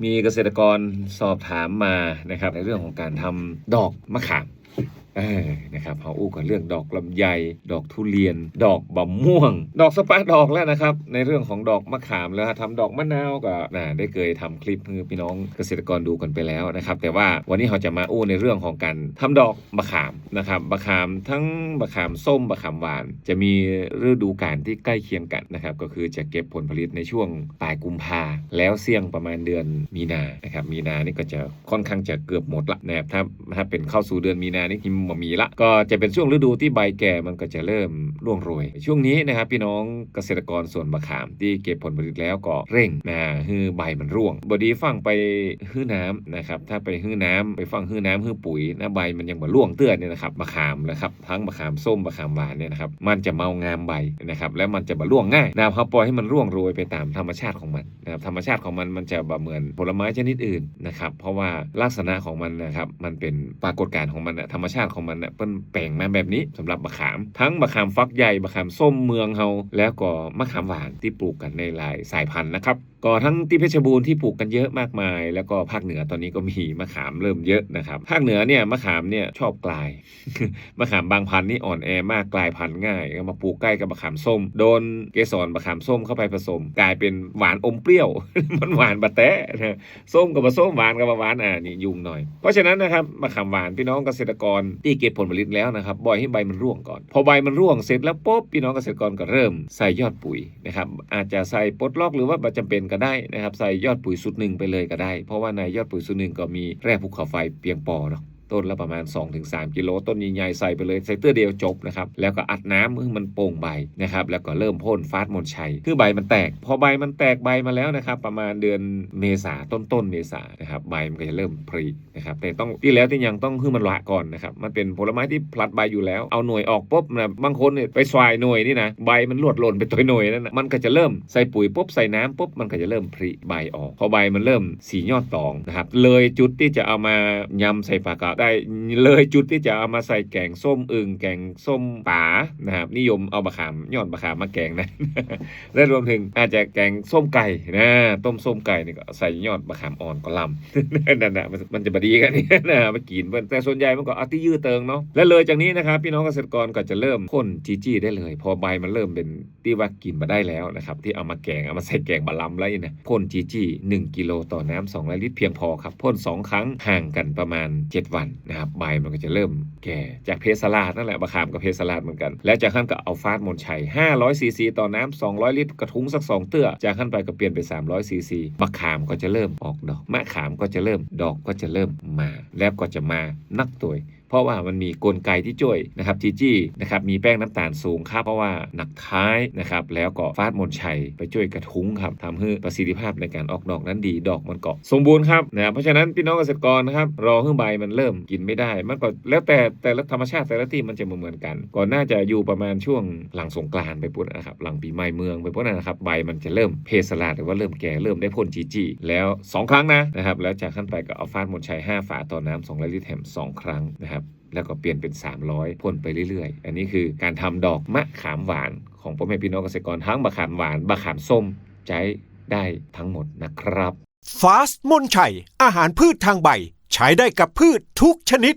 ມີກະເສດຕະກອນສອບຖາມມານະຄັບ ໃນເລື່ອງຂອງການທຳດອກມະຂາມ ເອີ ນະຄັບ ເຮົາຮູ້ກັນເລື່ອງດອກລຳໄຍ, ດອກທຸລຽນ, ດອກບະມ່ວງ, ດອກສະປາດອກແລ້ວນະຄັບ. ໃນເລື່ອງຂອງດອກມະຂາມແລ້ວ ຖ້າທຳດອກມະນາວກໍ ນະ ໄດ້ເຄີຍທຳຄລິບໃຫ້ພີ່ນ້ອງກະເສດຕະກອນດູກັນໄປແລ້ວນະຄັບ. ແຕ່ວ່າວັນນີ້ເຮົາຈະມາຮູ້ໃນເລື່ອງຂອງການທຳດອກມະຂາມນະຄັບ. ມະຂາມ ທັງມະຂາມສົ້ມ, ມະຂາມຫວານ ຈະມີລະດູການທີ່ໃກ້ຄຽງກັນນະຄັບ ກໍຄືຈະເກັບຜົນຜະລິດໃນຊ່ວງປາຍກຸມພາ ແລ້ວສ່ຽງປະມານເດືອນມີນານະຄັບ. ມີນານີ້ກໍຈະ ຄ່ອນຂ້າງຈະເກືອບໝົດລະນະຄັບ. ຖ້າ ຖ້າເປັນເຂົ້າສູ່ເດືອນມີນານີ້ ຫິມບໍ່ມີລະ ກໍຈະເປັນຊ່ວງລະດູທີ່ໃບແກ່ ມັນກໍຈະເລີ່ມຮ່ວງໂລຍ. ຊ່ວງນີ້ນະຄັບ ພີ່ນ້ອງກະເສດຕະກອນສວນມະຂາມທີ່ເກັບຜົນຜະລິດແລ້ວ ກໍເລັ່ງນະ ໃຫ້ໃບມັນຮ່ວງ. ບໍ່ດີຟັ່ງໄປຮື້ນ້ຳນະຄັບ. ຖ້າໄປຮື້ນ້ຳ ໄປຟັ່ງຮື້ນ້ຳ ຮື້ປຸຍນະ ໃບມັນຍັງບໍ່ຮ່ວງເທື່ອນີ້ນະຄັບ. ມະຂາມນະຄັບ ທັງມະຂາມສົ້ມ ມະຂາມຫວານນີ້ນະຄັບ ມັນຈະເມົາງາມໃບນະຄັບ ແລ້ວມັນຈະບໍ່ຮ່ວງງ່າຍນະ. ເຮົາປ່ອຍໃຫ້ມັນຮ່ວງໂລຍໄປຕາມທຳມະຊາດຂອງມັນ ນະຄັບ. ທຳມະຊາດຂອງມັນ ມັນຈະບໍ່ເໝືອນຜົນລະໄມ້ຊະນິດອື່ນນະຄັບ ເພາະວ່າລັກສະນະຂອງມັນນະຄັບ ມັນເປັນປາກົດການຂອງມັນນະ ທຳມະຊາດຂອງມັນນະ ເພິ່ນແປງມາແບບນີ້. ສຳລັບມະຂາມ ທັງມະຂາມຝັກໃຫຍ່ ມະຂາມສົ້ມເມືອງເຮົາ ແລ້ວກໍມະຂາມຫວານທີ່ປູກກັນໃນຫຼາຍສາຍພັນນະຄັບ ກໍທັງທີ່ເພດຊະບູນທີ່ປູກກັນເຍອະມາກມາຍ ແລ້ວກໍພາກເໜືອຕອນນີ້ກໍມີ ມະຂາມເລີ່ມເຍອະນະຄັບ. ພາກເໜືອເນີ້ຍ ມະຂາມເນີ້ຍຊອບກລາຍ ມະຂາມບາງພັນນີ້ອ່ອນແອມາກ ກລາຍພັນງ່າຍ ເອົາມາປູກໃກ້ກັບມະຂາມສົ້ມ ໂດນເກສອນມະຂາມສົ້ມເຂົ້າໄປປະສົມ ກາຍເປັນຫວານອົມປ່ຽວ ມັນຫວານບາແຕ້ນະ ສົ້ມກໍບໍ່ສົ້ມ ຫວານກໍບໍ່ຫວານ ອາ ນີ້ຫຍຸ້ງໜ້ອຍ. ເພາະສະນັ້ນນະຄັບ ມະຂາມຫວານ ພີ່ນ້ອງກະເສດຕະກອນທີ່ເກັບຜົນຜະລິດແລ້ວນະຄັບ ປ່ອຍໃຫ້ໃບມັນຮ່ວງກ່ອນ. ພໍໃບມັນຮ່ວງເສັດແລ້ວປຸບ ພີ່ນ້ອງກະເສດຕະກອນກໍເລີ່ມໃສ່ຍອດປຸຍນະຄັບ. ອາດຈະໃສ່ປົດລັອກ ຫຼືວ່າບໍ່ຈຳເປັນກໍໄດ້ນະຄັບ ໃສ່ຍອດປຸຍຊຸດໜຶ່ງໄປເລີຍກໍໄດ້ ເພາະວ່າໃນຍອດປຸຍຊຸດໜຶ່ງກໍມີແຮ່ພູເຂົາໄຟພຽງພໍເນາະ ຕົ້ນລະປະມານສອງເຖິງສາມກິໂລ ຕົ້ນໃຫຍ່ໆ ໃສ່ໄປເລີຍ ໃສ່ເທື່ອດຽວຈົບນະຄັບ. ແລ້ວກໍອັດນ້ຳໃຫ້ມັນໂປ່ງໃບນະຄັບ ແລ້ວກໍເລີ່ມພົ່ນຟາດມົນໄຊ ຄືໃບມັນແຕກ. ພໍໃບມັນແຕກໃບມາແລ້ວນະຄັບ ປະມານເດືອນເມສາ ຕົ້ນໆ ເມສານະຄັບ ໃບມັນກໍຈະເລີ່ມຜະລິນະຄັບ. ແຕ່ຕ້ອງ ທີ່ແລ້ວທີ່ຍັງຕ້ອງໃຫ້ມັນລະກ່ອນນະຄັບ ມັນເປັນຜົນລະໄມ້ທີ່ຜະລັດໃບຢູ່ແລ້ວ ເອົາໜ່ວຍອອກປຸບນະ ບາງຄົນນີ້ໄປສວາຍໜ່ວຍນີ້ນະ ໃບມັນຫຼວດຫຼົ່ນໄປໂຕຍໜ່ວຍນັ້ນນະ ມັນກໍຈະເລີ່ມໃສ່ປຸຍປຸບ ໃສ່ນ້ຳປຸບ ມັນກໍຈະເລີ່ມຜະລິໃບອອກ. ພໍໃບມັນເລີ່ມສີຍອດຕອງນະຄັບ ເລີຍຈຸດທີ່ຈະເອົາມາຍຳໃສ່ປາກະໄດ້ ເລີຍຈຸດທີ່ຈະເອົາມາໃສ່ແກງສົ້ມອຶ່ງ ແກງສົ້ມປານະຄັບ ນິຍົມເອົາມະຂາມ ຍອດມະຂາມມາແກງນັ້ນ ແລະ ລວມເຖິງອາດຈະແກງສົ້ມໄກ່ນະ ຕົ້ມສົ້ມໄກ່ນີ້ກໍໃສ່ຍອດມະຂາມອ່ອນກໍລຳ ນັ້ນນະ ມັນ ມັນຈະບໍ່ດີກັນນີ້ນະ ໄປກິນເພິ່ນ. ແຕ່ສ່ວນໃຫຍ່ມັນກໍອາດຈະຍືດເຕີງເນາະ. ແລະ ເລີຍຈາກນີ້ນະຄັບ ພີ່ນ້ອງກະເສດຕະກອນກໍຈະເລີ່ມພົ່ນຈີ້ໆໄດ້ເລີຍ ເພາະໃບມັນເລີ່ມເປັນ ທີ່ວ່າກິນບໍ່ໄດ້ແລ້ວນະຄັບ ທີ່ເອົາມາແກງ ເອົາມາໃສ່ແກງບະລຳໄດ້ນະ ພົ່ນຈີ້ໆ ໜຶ່ງກິໂລຕໍ່ນ້ຳສອງຮ້ອຍລິດພຽງພໍຄັບ. ພົ່ນສອງຄັ້ງ ຫ່າງກັນປະມານເຈັດວັນນະຄັບ ໃບມັນກໍຈະເລີ່ມແກ່ ຈາກເພສສະຫຼາດນັ້ນແຫຼະ ມະຂາມກໍເພສສະຫຼາດເໝືອນກັນ. ແລ້ວຈາກຫັ້ນກໍເອົາຟາດມົນໄຊ ຫ້າຮ້ອຍຊີຊີຕໍ່ນ້ຳສອງຮ້ອຍລິດ ກະທຸງສັກສອງເທື່ອ ຈາກຫັ້ນໄປກໍປ່ຽນເປັນສາມຮ້ອຍຊີຊີ ມະຂາມກໍຈະເລີ່ມອອກດອກ ມະຂາມກໍຈະເລີ່ມ ດອກກໍຈະເລີ່ມມາ ແລ້ວກໍຈະມາໜັກໂຕຍ ເພາະວ່າມັນມີກົນໄກທີ່ຊ່ວຍນະຄັບ ຈີ້ໆ ນະຄັບ ມີແປ້ງນ້ຳຕານສູງຄັບ ເພາະວ່າໜັກຄ້າຍນະຄັບ ແລ້ວກໍຟາດມົນໄຊໄປຊ່ວຍກະທຸງຄັບ ທຳໃຫ້ປະສິດທິພາບໃນການອອກດອກນັ້ນດີ ດອກມັນກໍສົມບູນຄັບນະ. ເພາະສະນັ້ນ ພີ່ນ້ອງກະເສດຕະກອນນະຄັບ ລໍໃຫ້ໃບມັນເລີ່ມກິນໃບໄດ້ ມັນກໍແລ້ວແຕ່ ແຕ່ລະທຳມະຊາດແຕ່ລະທີ່ມັນຈະບໍ່ເໝືອນກັນ ກໍໜ້າຈະຢູ່ປະມານຊ່ວງຫຼັງສົງການໄປພຸ້ນນະຄັບ ຫຼັງປີໃໝ່ເມືອງໄປພຸ້ນນະຄັບ ໃບມັນຈະເລີ່ມເພສສະຫຼາດ ຫຼືວ່າເລີ່ມແກ່ ເລີ່ມໄດ້ພົ່ນຈີ້ໆ ແລ້ວສອງຄັ້ງນະ ນະຄັບ. ແລ້ວຈາກຫັ້ນໄປກໍເອົາຟາດມົນໄຊຫ້າຝາຕໍ່ນ້ຳສອງຮ້ອຍລິດແຖມສອງຄັ້ງນະຄັບ ແລ້ວກໍປ່ຽນເປັນສາມຮ້ອຍ ພົ່ນໄປເລື້ອຍໆ. ອັນນີ້ຄືການທຳດອກມະຂາມຫວານຂອງພໍ່ແມ່ພີ່ນ້ອງກະເສດຕະກອນ ທັງມະຂາມຫວານ ມະຂາມສົ້ມ ໃຊ້ໄດ້ທັງໝົດນະຄັບ. ຟາສມົນໄຊ ອາຫານພືດທາງໃບ ໃຊ້ໄດ້ກັບພືດທຸກຊະນິດ.